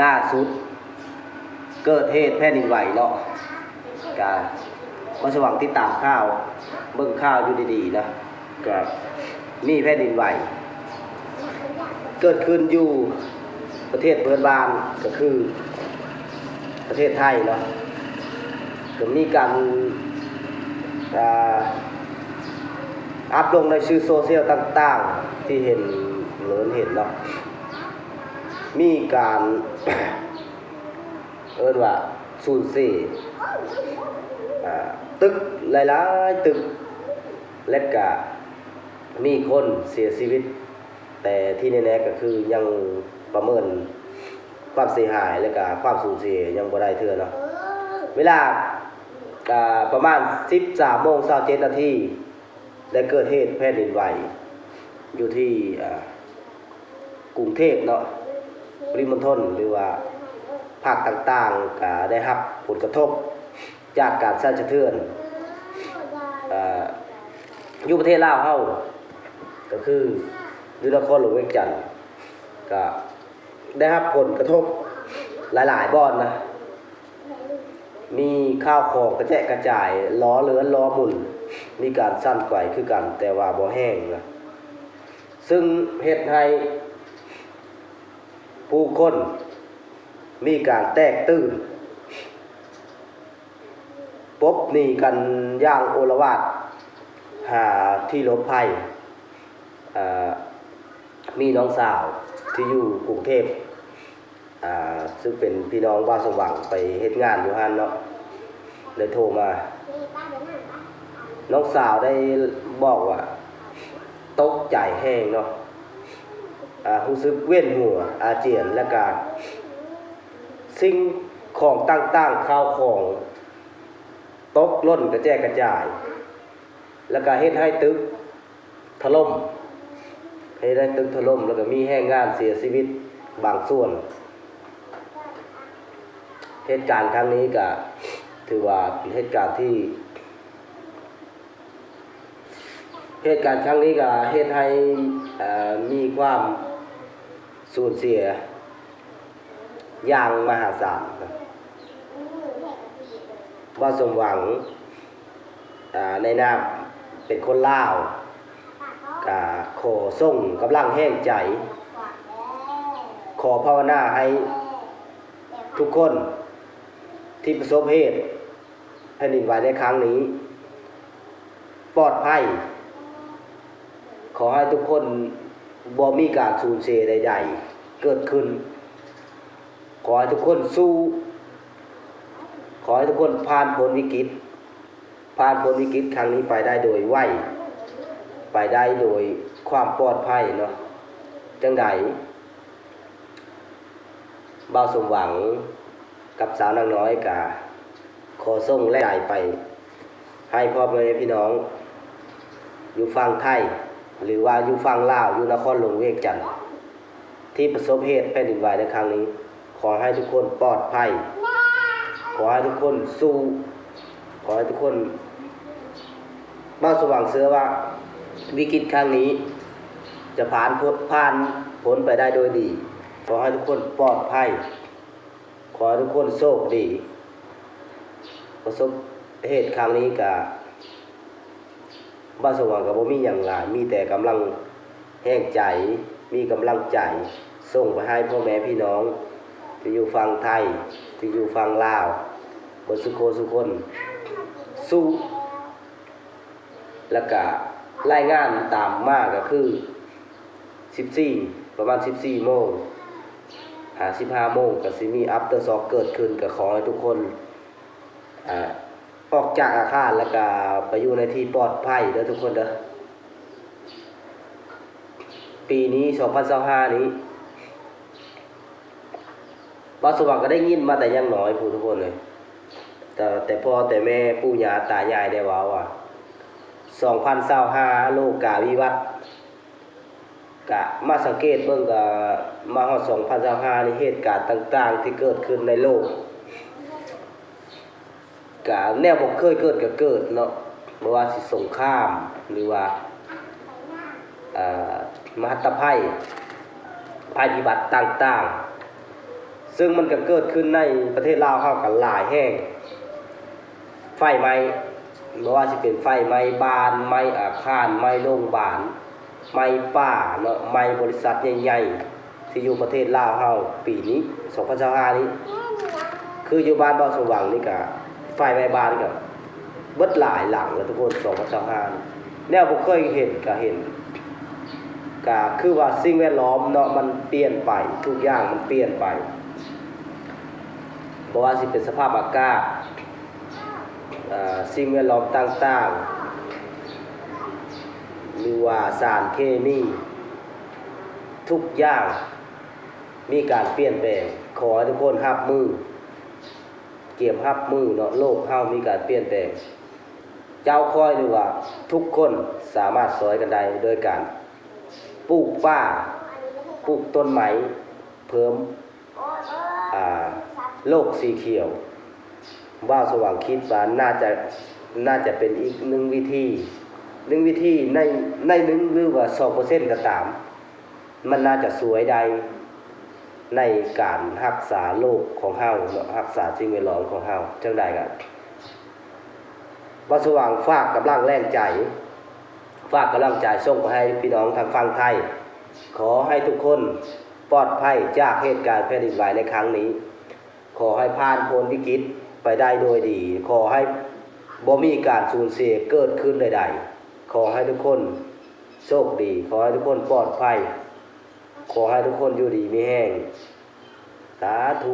ລ່າສຸດເກີດເຫດແຜ່ນດິນໄຫວເນາະ ກະ ບ່າວສວ່າງຕິດຕາມຂ່າວ ເບິ່ງຂ່າວຢູ່ດີໆນະ ກະມີແຜ່ນດິນໄຫວເກີດຂຶ້ນຢູ່ປະເທດເພື່ອນບ້ານ ກະຄືປະເທດໄທເນາະ ກະມີການ ອ່າ ອັບລົງໃນສື່ໂຊຊຽວຕ່າງໆ ທີ່ເຫັນ ເຫັນເນາະ ມີການ ເອີ້ນວ່າສູນເສຍ ອ່າ ຕຶກຫຼາຍໆຕຶກ ແລະກະມີຄົນເສຍຊີວິດ ແຕ່ທີ່ແນ່ໆກະຄືຍັງປະເມີນຄວາມເສຍຫາຍ ແລະກະຄວາມສູນເສຍຍັງບໍ່ໄດ້ເທື່ອເນາະ ເວລາ ອ່າ ປະມານສິບສາມໂມງຊາວເຈັດນາທີ ໄດ້ເກີດເຫດແຜ່ນດິນໄຫວຢູ່ທີ່ ອ່າ ກຸງເທບເນາະ ປະລິມົນທົນ ຫຼືວ່າພາກຕ່າງໆ ກະໄດ້ຮັບຜົນກະທົບຈາກການສັ່ນສະເທືອນ ເອີ ຢູ່ປະເທດລາວເຮົາ ກະຄືຢູ່ນະຄອນຫຼວງວຽງຈັນ ກະໄດ້ຮັບຜົນກະທົບຫຼາຍໆບ່ອນນະ. ມີຂ່າວຂອງກະແຈະກະຈາຍ ລໍ້ເລື່ອນລໍ້ໝູນ ມີການສັ່ນໄຫວຄືກັນ ແຕ່ວ່າບໍ່ແຮງນະ ຊຶ່ງເຮັດໃຫ້ຜູ້ຄົນມີການແຕກຕື່ນ ຫຼົບໜີກັນຢ່າງໂອລະວາດ ຫາທີ່ຫຼົບໄພ ເອີ ມີນ້ອງສາວທີ່ຢູ່ກຸງເທບ ອ່າ ຊຶ່ງເປັນພີ່ນ້ອງບ່າວສົມຫວັງ ໄປເຮັດງານຢູ່ຫັ້ນເນາະ ໄດ້ໂທມາ ນ້ອງສາວໄດ້ບອກວ່າຕົກໃຈແຮງເນາະ ອ່າ ຮູ້ສຶກວຽນຫົວ ອາຈຽນ ແລະກະສິ່ງຂອງຕ່າງໆ ຂ້າວຂອງຕົກຫຼົ່ນກະແຈກກະຈາຍ ແລະກະເຮັດໃຫ້ຕຶກ ຖະຫຼົ່ມ ເຮັດໃຫ້ຕຶກຖະຫຼົ່ມ ແລ້ວກະມີແຮງງານເສຍຊີວິດບາງສ່ວນ. ເຫດການຄັ້ງນີ້ກະຖືວ່າເປັນເຫດການທີ່ ເຫດການຄັ້ງນີ້ກະເຮັດໃຫ້ ເອີ ມີຄວາມສູນເສຍຢ່າງມະຫາສານ. ບ່າວສົມຫວັງ ອ່າ ໃນນາມເປັນຄົນລາວ ກະຂໍສົ່ງກຳລັງແຮງໃຈ ຂໍພາວະນາໃຫ້ທຸກຄົນທີ່ປະສົບເຫດແຜ່ນດິນໄຫວໃນຄັ້ງນີ້ປອດໄພ, ຂໍໃຫ້ທຸກຄົນບໍ່ມີການສູນເສຍໃດໆເກີດຂຶ້ນ, ຂໍໃຫ້ທຸກຄົນສູ້, ຂໍໃຫ້ທຸກຄົນຜ່ານພົ້ນວິກິດ ຜ່ານພົ້ນວິກິດຄັ້ງນີ້ໄປໄດ້ໂດຍໄວ, ໄປໄດ້ໂດຍຄວາມປອດໄພເນາະ. ຈັ່ງໃດ ບ່າວສົມຫວັງກັບສາວນາງນ້ອຍກະຂໍສົ່ງແລກໃຈໄປໃຫ້ພໍ່ແມ່ພີ່ນ້ອງຢູ່ຝັ່ງໄທ ຫຼືວ່າຢູ່ຝັ່ງລາວ ຢູ່ນະຄອນຫຼວງວຽງຈັນ ທີ່ປະສົບເຫດແຜ່ນດິນໄຫວໃນຄັ້ງນີ້ ຂໍໃຫ້ທຸກຄົນປອດໄພ, ຂໍໃຫ້ທຸກຄົນສູ້, ຂໍໃຫ້ທຸກຄົນ ບ່າວສົມຫວັງເຊື່ອວ່າວິກິດຄັ້ງນີ້ຈະຜ່ານພົ້ນ ຜ່ານພົ້ນໄປໄດ້ໂດຍດີ. ຂໍໃຫ້ທຸກຄົນປອດໄພ, ຂໍໃຫ້ທຸກຄົນໂຊກດີ. ປະສົບເຫດຄັ້ງນີ້ກະ ບ່າວສົມຫວັງກະບໍ່ມີຫຍັງຫຼາຍ, ມີແຕ່ກຳລັງແຮງໃຈ, ມີກຳລັງໃຈສົ່ງໄປໃຫ້ພໍ່ແມ່ພີ່ນ້ອງທີ່ຢູ່ຝັ່ງໄທ, ທີ່ຢູ່ຝັ່ງລາວ ເບິດສູ່ຄົນສູ່ຄົນ ສູ້. ແລ້ວກະລາຍງານຕາມມາກະຄືສິບສີ່ ປະມານສິບສີ່ໂມງຫາສິບຫ້າໂມງ ກະຊິມີ aftershock ເກີດຂຶ້ນ. ກະຂໍໃຫ້ທຸກຄົນ ອາ ອອກຈາກອາຄານ ແລ້ວກະໄປຢູ່ໃນທີ່ປອດໄພເດີທຸກຄົນເດີ. ປີນີ້ ສອງພັນຊາວຫ້ານີ້ ບ່າວສົມຫວັງກະໄດ້ຍິນມາແຕ່ຍັງນ້ອຍພຸ້ນທຸກຄົນເອີຍ, ແຕ່ ແຕ່ພໍ່ແຕ່ແມ່ ປູ່ຍ່າຕາຍາຍໄດ້ເວົ້າວ່າ ສອງພັນຊາວຫ້າ ໂລກາວິວັດ. ກະມາສັງເກດເບິ່ງ ກະມາຮອດ ສອງພັນຊາວຫ້ານີ້ ເຫດການຕ່າງໆທີ່ເກີດຂຶ້ນໃນໂລກ ກະແນວບໍ່ເຄີຍເກີດກະເກີດເນາະ, ບໍ່ວ່າຊິສົງຄາມ ຫຼືວ່າ ເອີ ມະຫັດຕະໄພ ໄພພິບັດຕ່າງໆ ເຊິ່ງມັນກໍເກີດຂຶ້ນໃນປະເທດລາວເຮົາກໍຫຼາຍແຫ່ງ ໄຟໄໝ້ ບໍ່ວ່າຊິເປັນໄຟໄໝ້ບ້ານ ໄໝ້ອາຄານ ໄໝ້ໂຮງບານ ໄໝ້ປ່າເນາະ ໄໝ້ບໍລິສັດໃຫຍ່ໆ ທີ່ຢູ່ປະເທດລາວເຮົາປີນີ້ ສອງພັນຊາວຫ້ານີ້ ຄືຢູ່ບ້ານເບົາສະຫວ່າງນີ້ກະໄຟໄໝ້ບ້ານກະເບິດຫຼາຍຫຼັງແລ້ວທຸກຄົນ ສອງພັນຊາວຫ້ານີ້ ແນວບໍ່ເຄີຍເຫັນກະເຫັນ ກະຄືວ່າສິ່ງແວດລ້ອມເນາະ ມັນປ່ຽນໄປ ທຸກຢ່າງມັນປ່ຽນໄປ ບໍ່ວ່າຊິເປັນສະພາບອາກາດ ເອີ່ ສິ່ງແວດລ້ອມຕ່າງໆ ຫຼືວ່າສານເຄມີ ທຸກຢ່າງມີການປ່ຽນແປງ ຂໍໃຫ້ທຸກຄົນຮັບມື ກຽມຮັບມືເນາະ ໂລກເຮົາມີການປ່ຽນແປງ ເຈົ້າຂ້ອຍ ຫຼືວ່າທຸກຄົນສາມາດຊ່ອຍກັນໄດ້ ໂດຍການປູກປ່າ ປູກຕົ້ນໄມ້ ເພີ່ມ ອ່າ ໂລກສີຂຽວ ບ່າວສະຫວ່າງຄິດວ່າໜ້າຈະ ໜ້າຈະເປັນອີກໜຶ່ງວິທີ ໜຶ່ງວິທີໃນ ໃນໜຶ່ງ ຫຼືວ່າສອງເປີເຊັນກໍຕາມ ມັນໜ້າຈະຊ່ວຍໄດ້ໃນການຮັກສາໂລກຂອງເຮົາເນາະ ຮັກສາສິ່ງແວດລ້ອມຂອງເຮົາ ຈັ່ງໃດກໍ ບ່າວສະຫວ່າງຝາກກຳລັງແຮງໃຈ ຝາກກຳລັງໃຈສົ່ງໄປໃຫ້ພີ່ນ້ອງທາງຝັ່ງໄທ ຂໍໃຫ້ທຸກຄົນປອດໄພຈາກເຫດການແຜ່ນດິນໄຫວໃນຄັ້ງນີ້ ຂໍໃຫ້ຜ່ານພົ້ນວິກິດໄປໄດ້ໂດຍດີ ຂໍໃຫ້ບໍ່ມີການສູນເສຍເກີດຂຶ້ນໃດໆ ຂໍໃຫ້ທຸກຄົນໂຊກດີ ຂໍໃຫ້ທຸກຄົນປອດໄພ ຂໍໃຫ້ທຸກຄົນຢູ່ດີມີແຮງ ສາທຸ.